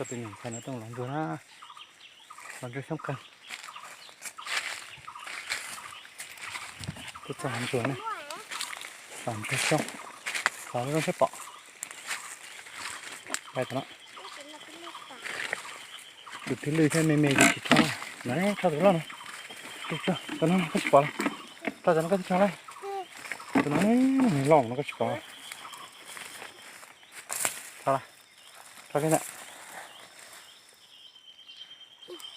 Coj tus nyuam ntxhais no tuaj los ntsuag na, los ntsuag xyoob qeeg. Tuaj txog los ntsuag na, los ntsuag xyoob, los zoo siab pom. Tus twg lwj thiab me me ces tsis rho. Rho tus loj no, tus no koj tsis pom los? Rho tus no koj tsis rho lawm. Tus no loj no koj tsis pom. Rho, rho kiag ntawm.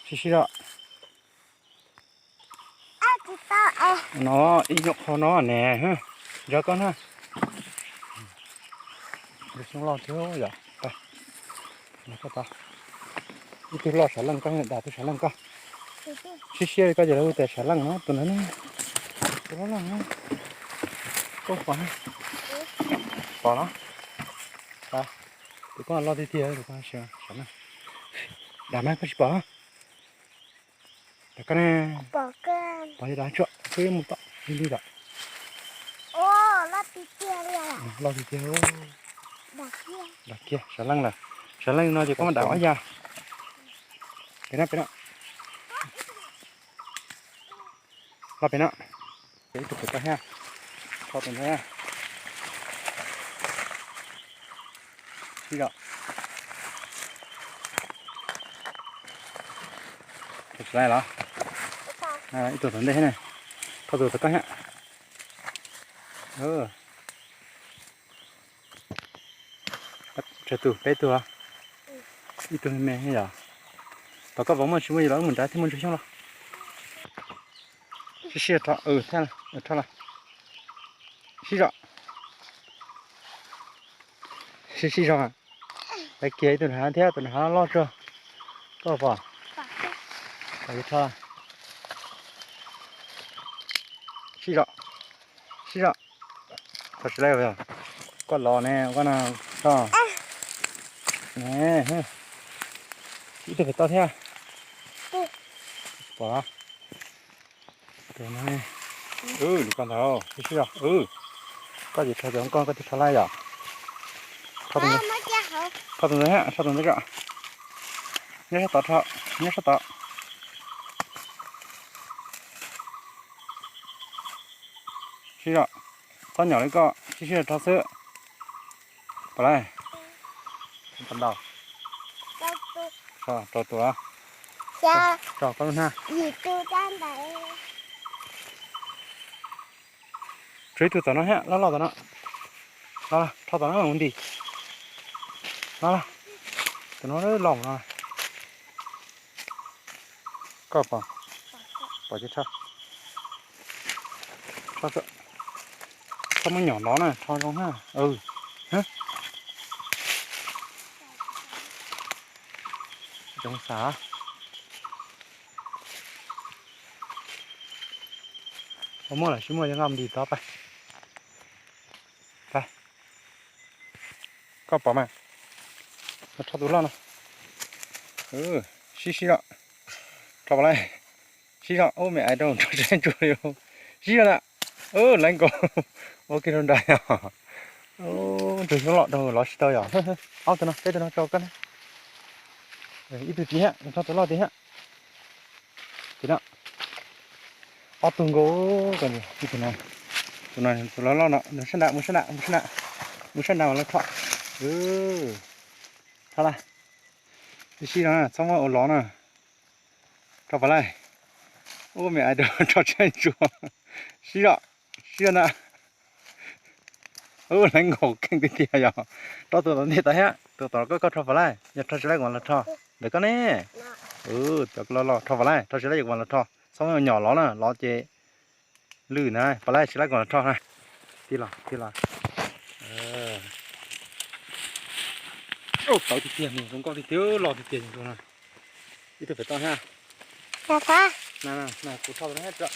Sib sib zog. No ib nyuag qho no ne, nrog koj na. Xyoob loj thiab yom. Ib tug loj sav leej koj, dag tug sav leej koj. Sib siab li koj ces lawv hu tias sav leej no, tus no ne, tus loj loj no. Koj pom, pom los? Tus koj loj tiag tiag, tus koj sav leej. Dag mas koj tsis pom. Dag koj ne. Pom li dag tsuam, peb mus tom li li lawm. Loj tiag tiag. Dag kiag, sav leej lawm. Sav leej no ces koj mam dag ob yas. Pem no, pem no. Los pem no. Ib tug pem toj thiab. Rho tus ntawd. Sib zog. Rho tsis laib los? Ib tug tom ntej thiab ne. Rho tus tom koj thiab. Tsawg tus? Peb tug. Ib tug me me yom. Tom koj vauv muaj tsis muaj, yog los wb mus nrad thiaj muaj ntsuag xyoob los. Sib sib rho, rho los. Sib zog. Sib sib zog. Lawv kiag ib tug nram hav thiab, tus nram hav loj tsuag. Koj pom? Pom, rho. Sib zog. Sib zog. Rho tsis laib os. Koj los ne, koj no, rho. Ib tug pem toj thiab. Pom los? Tus no, lus koj ntag, sib sib zog. Koj ces rho cov koj, koj twb rho laib yom. Rho tus ntawd, rho tus ntawd, rho tus ntawd tso. Nyob sab tod rho, nyob sab tod. Sib zog, txhob nyom li koj, sib sib zog rho xwb. Pom lawm. Rau tus, rau koj lub hnab. Tshuav ib tug tom no thiab, loj loj tom no. Los, rho tom no mus nti. Los, tom no los no. Koj pom? Pom ces rho. Txhob muab nyom lov na, rho zoo na. Tsoov xav. Ua muaj los sib muaj, yog nqa mus nti tod pais. Koj pom mas. Rho tus loj no. Sib sib zog. Rho pom lawm. Sib zog, ub me ais rau, rho tsis laib ntsuag li. Sib zog ntag. Laib nkaus. Ua kiag rau nram yog. Ntsuag xyoob loj rau lov tsis tau yom. Ob tug no, peb tug no tso koj na. Ib tug tid thiab, rho tus loj tid thiab. Tim no. Ob tug nkaus, tus no, tus no, tus loj loj no, mus sab nrad, mus sab nrad, mus sab nrad, mus sab nrad mas lawv rho. Rho lawm. Sib sib no, txhob muab ua lov na. Rho pom lawm. Ub me ais rau, rho tsis laib ntsuag. Sib zog, sib zog ntag. Ub laib nkaus kheej tiag tiag yog. Rho tus tom ntej tod thiab, tus tom koj, koj rho pom lawm, yog rho tsis laib kuv mam los rho. Ntawm koj ne. Cov loj loj rho pom lawm, rho tsis laib kuv mam los rho. Txhob muab ua nyom lov na, lov ces lwj na, pom lawm tsis laib kuv mam los rho na. Tig los, tig los. Tawv tiag tiag, zoo nkauj tiag tiag, loj tiag tiag zoo na. Ib tug pem toj thiab. Kuv rho tus no thiab tso.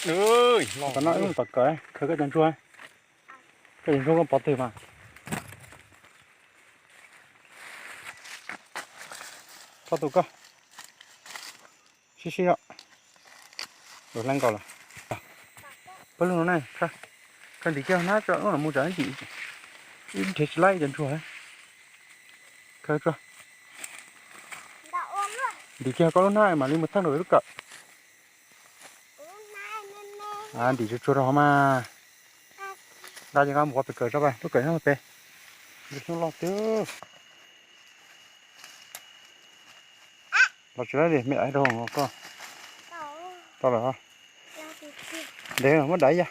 Los tom no, tom kawg khaws koj cov ntsuag. Koj cov ntsuag koj pov twg mas. Rho tus koj. Sib sib zog. Laib nkaus lawm. Pab lug no ne, koj ntim kiag hnab tso, ub los mus tsam ib nrhiav tsis laib cov ntsuag. Khaws tso. Ntim kiag koj lub hnab mam li mus txhawb rau pem lub kawm. Ntim tsuag tsuag rau hauv mas. Nqa ces nqa mus pem kawm tso, lub kawm nyob pem. Ntsis xyoob loj twb los tsis laib li, me aiv rau hauv koj. Tau lawm. Ntev muab dai ib yam.